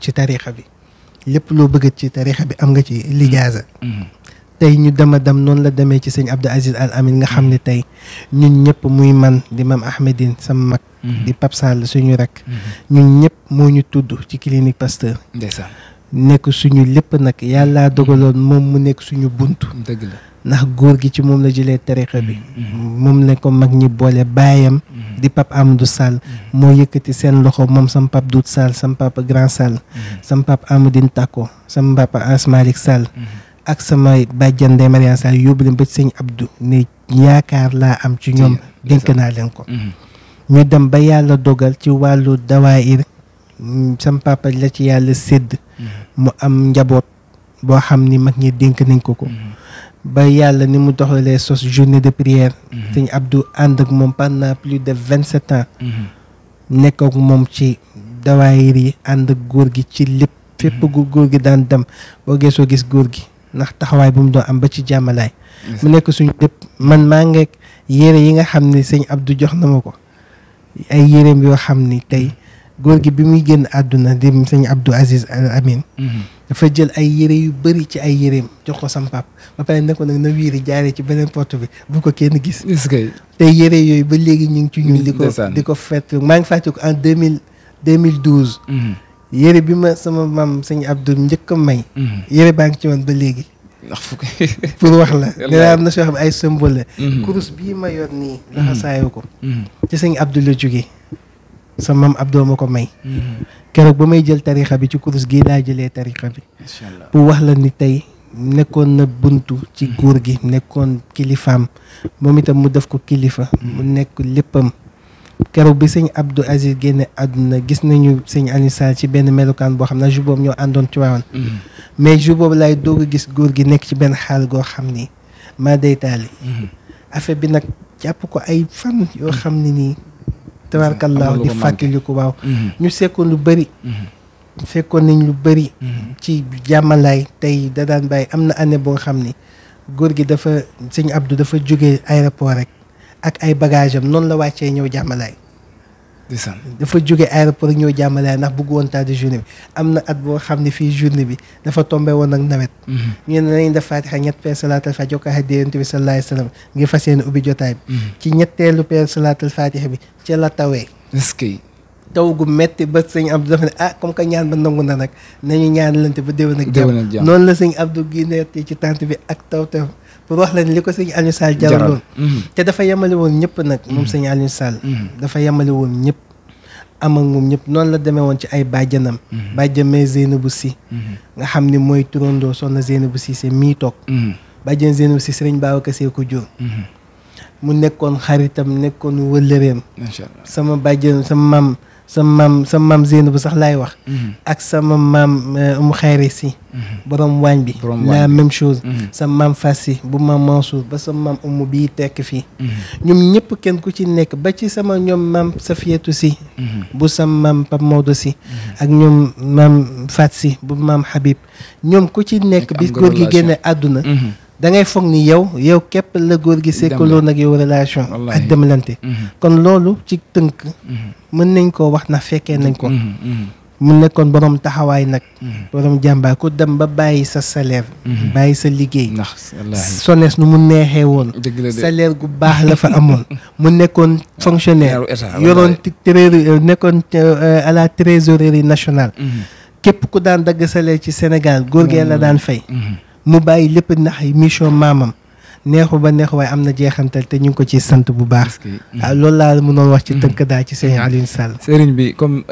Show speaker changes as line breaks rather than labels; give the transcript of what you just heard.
ci tarixa bi lépp loo bëgg ci tarixa bi am nga ci lijaasa tey ñu dem noonu la demee ci sëñ Abdou Aziz Al Amin nga xam ne tey ñun ñëpp muy man di Mam Ahmedine sama mag di Pape Sall suñu rek ñun ñëpp moo ñu tudd ci clinique Pasteur
ndeysaan
nekk suñu lépp nag yàlla dogaloon moom mu nekk suñu buntu
dëgg la
ndax góor gi ci moom la jëlee tarixa bi moom la ko mag ñi boole baayam di Pape Amadou Sall moo yëkkati seen loxo moom sam Pape Dout Sall sam Papa Grand Sall sam Pape Amadine Tako sam Papa Asmalik Sall ak sama bàjjan Ndeye Mariane Sall yóbbu leen ba ci sëñ Abdou ne yaakaar laa am ci ñoom dénk naa leen ko ñu dem ba yàlla dogal ci wàllu dawaayir sam papa la ci yàlla sédd mu am njaboot boo xam ni mag ñi dénk nañ ko ba yàlla ni mu doxalee sos journée de prière sëñ Abdou ànd ak moom pendant plus de 27 ans nekk ak moom ci dawaayir yi ànd ak góor gi ci lépp fépp gu góor gi daan dem boo geesoo gis góor gi ndax taxawaay bu mu doon am ba ci jàmmalaay mu nekk suñu lépp man maa ngeeg yére yi nga xam ni sëñ Abdou jox na ma ko ay yéreem yoo xam ni tey góor gi bi muy génn àdduna di sëñ Abdou Aziz Al Amin dafa jël ay yére yu bëri ci ay yéreem jox ko sam pap ba pare ne ko nag na wiiri jaaree ci beneen porte bi bu ko kenn gis te yére yooyu ba léegi ñu ngi ci ñun di ko fett maa ngi fàttaliku en 2012 yére bi ma sama maam sëñ Abdou njëkk a may yére baa ngi ci woon ba léegi pour wax la dina am na soo xam ay symbole la kurus bii ma yor nii laxa saayo ko ci sëñ Abdou la jógee sa maam Abdou ma ko may keroog ba may jël tarixa bi ci kurus gii laa jëlee tarixa bi pour wax la ni tey nekkoon na buntu ci góor gi nekkoon kilifaam moom itam mu def ko kilifa mu nekk léppam keroog bi sëñ Abdou Aziz génne àdduna gis nañu sëñ Alioune Sall ci benn melokaan boo xam ne jour boobu ñoo àndoon ci waawan mais jour boobu laay doog a gis góor gi nekk ci benn xaal goo xam ni maa day taali affaire bi nag jàpp ko ay fan yoo xam ne nii tabaarkallaahu di fàttali ko waaw ñu sekkoon lu bëri fekkoon nañ lu bëri ci jàmmalaay tey da daan bàyyi am na année boo xam ni góor gi dafa sëñ Abdou dafa jógee aéroport rek ak ay bagage am noonu la wàccee ñëw jàmmalaay dafa jóge aéroport ñëw jàmmalaay ndax bëgg woon tardé journée bi am na at boo xam ne fii journée bi dafa tombé woon ak nawet ñu ne nañ def fatiha ñett peer salaatal fatiha jokko hadiya Yonent bi sallallahu alayhi wa sallam ngir fas yéene ubbi jotaay bi ci ñetteelu peer salaatal fatiha bi ci la tawee taw gu metti ba sëñ Abdou dafa ne comme que ñaan ba nangu na nag nañu ñaanalante ba déwén ak jàmm noonu la sëñ Abdou génneeti ci tànt bi ak taw pour wax leen li ko sëñ Alioune Sall jaraloon te dafa yemale woon ñëpp nag moom sëñ Alioune Sall dafa yemale woon ñëpp am ak moom ñëpp noonu la demee woon ci ay bàjjanam bàjjamee Zeynabou Sy nga xam ne mooy turandoo soxna Zeynabou Sy c'est mii toog bàjjan Zeynabou Sy sëriñ Babacar Sy ko jur mu nekkoon xaritam nekkoon wëllëreem sama bàjjan sama maam Zeynabou sax laay wax ak sama maam mu xayri si borom waañ bi la même chose sama maam Fassi bu maam Mansour ba sama maam umu bii tekk fii ñoom ñëpp kenn ku ci nekk ba ci sama ñoom maam Safiyatu si bu sama maam Pape Maodo si ak ñoom maam Fat si bu maam Habib ñoom ku ci nekk bi góor gi génne àdduna da ngay foog ni yow képp la góor gi sekkaloon ak yow relation ak demlante kon loolu ci tënk mën nañ koo wax na fekkee nañ ko mu nekkoon borom taxawaay nag borom jàmbaar ku dem ba bàyyi sa salaire bàyyi sa liggéey SONES nu mu neexee woon salaire gu baax la fa amoon mu nekkoon fonctionnaire yoroon nekkoon à la trésorerie nationale képp ku daan dagg salaire ci Sénégal góor gee la daan fay mu bàyyi lépp ndax mission maamam neexu ba neexu waaye am na jeexantal te ñu ngi ko ci sant bu baax loolu laa mënoon wax ci tënk daal ci sëñ Alioune Sall
sëriñ bi comme